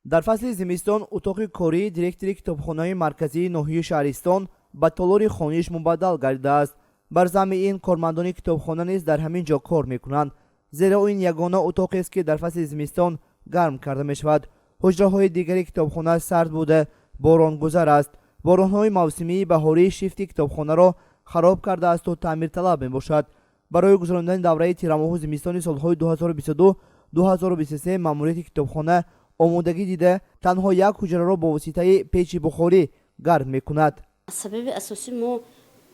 Дар фасли зимистон утоқи кории директори китобхонаи марказии ноҳияи шаҳристон ба толори хониш мубаддал гардидааст. Бар замми ин, кормандони китобхона низ дар ҳамин ҷо кор мекунанд, зеро ин ягона утоқест, ки дар фасли зимистон гарм карда мешавад. Ҳуҷраҳои дигари китобхона сард буда, боронгузар аст. Боронҳои мавсимии баҳорӣ шифти китобхонаро хароб кардаасту таъмирталаб мебошад. Барои гузарондани давраи тирамоҳу зимистони солҳои 2022-2023 маъмурияти китобхона омодагӣ дида, танҳо як ҳуҷраро бо воситаи печи бухорӣ гарм мекунад. Сабаби асосӣ, мо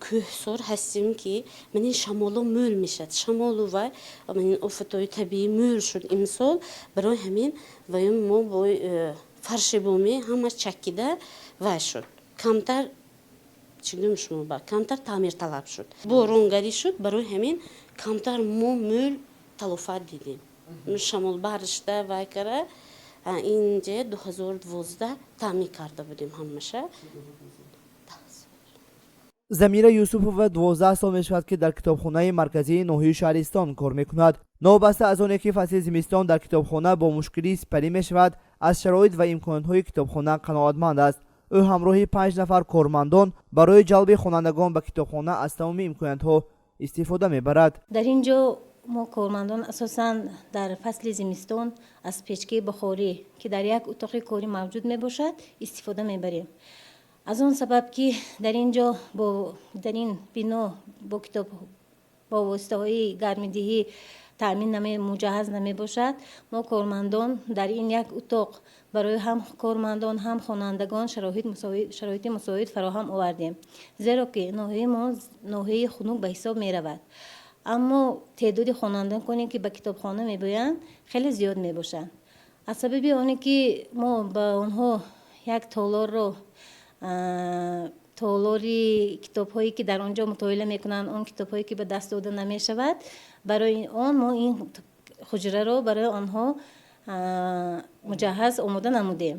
кӯҳсор ҳастем, ки манин шамоло мӯл мешавад. Шамолу вай манин офатҳои табиӣ мӯл шуд имсол. Барои ҳамин ваём мо бо фарши бомӣ ҳама чакида вай шуд, камтар, чӣ гӯем шумо ба, камтар таъмирталаб шуд, боронгарӣ шуд. Барои ҳамин камтар мо мӯл талофат дидем. Шамол баришта вай кара. Инҷа 2012 таъмир карда будем ҳамаша. Замира Юсупова 12 сол мешавад, ки дар китобхонаи марказии ноҳияи шаҳристон кор мекунад. Новобаста аз оне ки фасли зимистон дар китобхона бо мушкилӣ сипарӣ мешавад, аз шароит ва имкониятҳои китобхона қаноатманд аст. Ӯ ҳамроҳи панҷ нафар кормандон барои ҷалби хонандагон ба китобхона аз тамоми имкониятҳо истифода мебарад. Дар ин ҷо мо кормандон асосан дар фасли зимистон аз печкаи бухорӣ, ки дар як утоқи корӣ мавҷуд мебошад, истифода мебарем. Аз он сабаб, ки дар ин ҷо бо дар ин бино бо китоб, бо воситаҳои гармидиҳӣ таъмин муҷаҳҳаз намебошад, мо кормандон дар ин як утоқ барои ҳам кормандон, ҳам хонандагон шароити мусоид фароҳам овардем, зеро ки ноҳияи мо ноҳияи хунук ба ҳисоб меравад, аммо теъдоди хонандагоне, ки ба китобхона мебиёянд, хеле зиёд мебошанд. Аз сабаби оне ки мо ба онҳо як толорро, толори китобҳое, ки дар он ҷо мутолиа мекунанд, он китобҳое, ки ба даст дода намешавад, барои он мо ин ҳуҷраро барои онҳо муҷаҳҳаз омода намудем.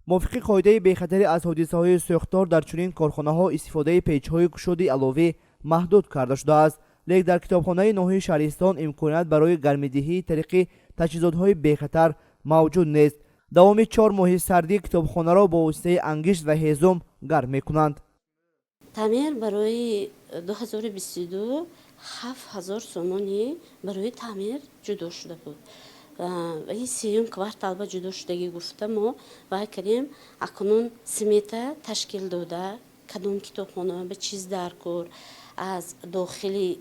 Мувофиқи қоидаи бехатарӣ аз ҳодисаҳои сӯхтор, дар чунин корхонаҳо истифодаи печҳои кушоди аловӣ маҳдуд карда шудааст. Лек дар китобхонаи ноҳияи шаҳристон имконият барои гармидиҳии тариқи таҷҳизотҳои бехатар мавҷуд нест. Давоми 4 моҳи сардӣ китобхонаро бо воситаи ангишт ва ҳезум гарм мекунанд. Таъмир барои 2022 7000 сомонӣ барои таъмир ҷудо шуда буд. Ин сеюм кварталба ҷудо шудагӣ гуфта, мо вай кардем. Акнун смета ташкил дода, кадом китобхона ба чиз дар кор, аз дохили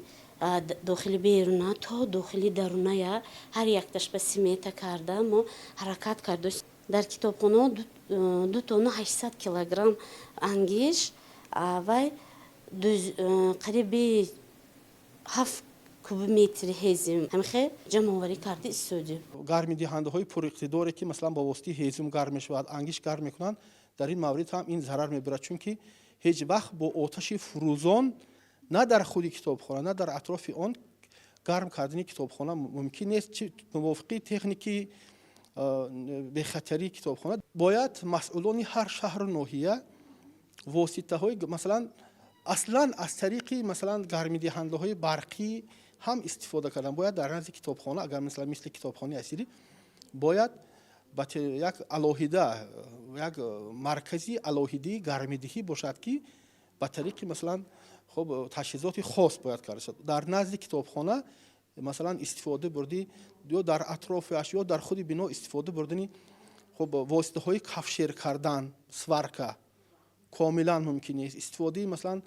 беруна то дохили даруная ҳар якташ ба смета карда, мо ҳаракат карда. Дар китобхонаҳо 2 тонна 800 килограмм ангиш вай, қариби 7 кубиметри ҳезим ҳамихе ҷамъоварӣ карда истодем. Гармидиҳандаҳои пуриқтидоре, ки масалан бо воситаи ҳезум гарм мешавад, ангиш гарм мекунанд, дар ин маврид ҳам ин зарар мебарад, чунки ҳеҷ вақт бо оташи фурӯзон на дар худи китобхона, на дар атрофи он гарм кардани китобхона мумкин нест. Мувофиқи техники бехатарии китобхона бояд масъулони ҳар шаҳру ноҳия воситаҳои, масалан, аслан аз тариқи, масалан, гармидиҳандаҳои барқӣ ҳам истифода кардан бояд. Дар назди китобхона, агар, масалан, мисли китобхонаи Асирӣ, бояд як алоҳида, як маркази алоҳидии гармидиҳӣ бошад, ки ба тариқи, масалан, хуб, таҷҳизоти хос бояд карда шавад. Дар назди китобхона, масалан, истифода бурди ё дар атрофиаш, ё дар худи бино истифода бурдани, хуб, воситаҳои кафшер кардан, сварка, комилан мумкин нест. Истифодаи, масалан,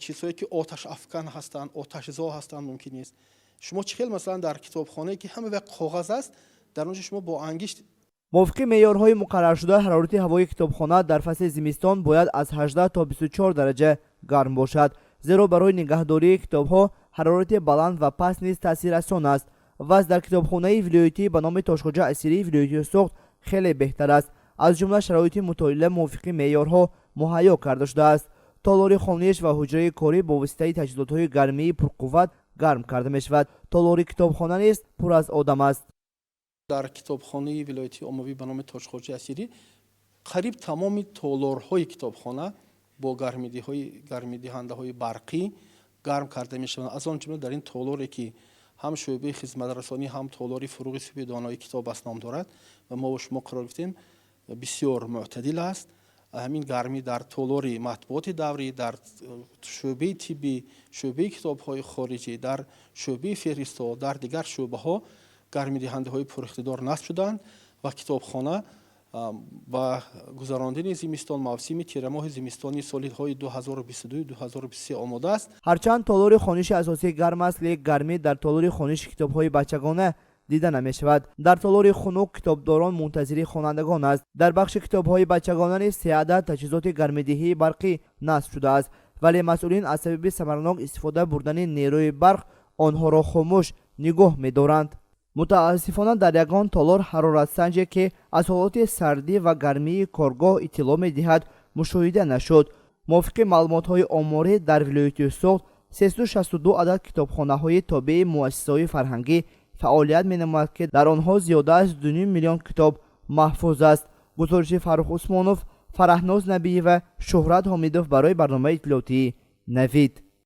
чизҳое, ки оташафкан ҳастанд, оташзо ҳастанд, мумкин нест. Шумо чӣ хел, масалан, дар китобхонае, ки ҳама вақт коғаз аст, дар он ҷо шумо бо ангишт Мувофиқи меъёрҳои муқарраршуда, ҳарорати ҳавои китобхона дар фасли зимистон бояд аз 18 то 24 дараҷа гарм бошад, зеро барои нигаҳдории китобҳо ҳарорати баланд ва паст низ таъсиррасон аст. Вазъ дар китобхонаи вилоятӣ ба номи Тошхоҷа Асирии вилояти Суғд хеле беҳтар аст. Аз ҷумла шароити мутолиа мувофиқи меъёрҳо муҳайё карда шудааст. Толори хониш ва ҳуҷраи корӣ бо воситаи таҷҳизотҳои гармии пурқувват гарм карда мешавад. Толори китобхона низ пур аз одам аст. Дар китобхонаи вилоятии оммавӣ ба номи Тоҷхоҷи Асирӣ қариб тамоми толорҳои китобхона бо гармидиҳандаҳои барқӣ гарм карда мешаванд. Аз он ҷумла дар ин толоре, ки ҳам шӯъбаи хизматрасонӣ, ҳам толори «Фуруғи субҳи донои китоб» аст ном дорад ва мо шумо қарор гирифтем. Бисёр мӯътадил аст. Ҳамин гармӣ дар толори матбуоти даврӣ, дар шӯъбаи тиббӣ, шӯъбаи китобҳои хориҷӣ, дар шӯъбаи феҳристҳо, дар дигар шӯъбаҳо гармидиҳандаҳои пуриқтидор насб шуданд ва китобхона ба гузарондани зимистон, мавсими тирамоҳи зимистони солҳои 2022-2023 омода аст. Ҳарчанд толори хониши асосӣ гарм аст, лек гармӣ дар толори хониши китобҳои бачагона дида намешавад. Дар толори хунук китобдорон мунтазири хонандагон аст. Дар бахши китобҳои бачагона низ се адад таҷҳизоти гармидиҳии барқӣ насб шудааст, вале масъулин аз сабаби самаранок истифода бурдани нерӯи барқ онҳоро хомӯш нигоҳ медоранд. Мутаассифона, дар ягон толор ҳароратсанҷе, ки аз ҳолати сардӣ ва гармии коргоҳ иттилоъ медиҳад, мушоҳида нашуд. Мувофиқи маълумотҳои оморӣ, дар вилояти Суғд 362 адад китобхонаҳои тобеи муассисаҳои фарҳангӣ фаъолият менамояд, ки дар онҳо зиёда аз 2 миллион китоб маҳфуз аст. Гузориши Фаррух Усмонов, Фараҳноз Набиева, Шӯҳрат Ҳомидов барои барномаи иттилоотии «Навид».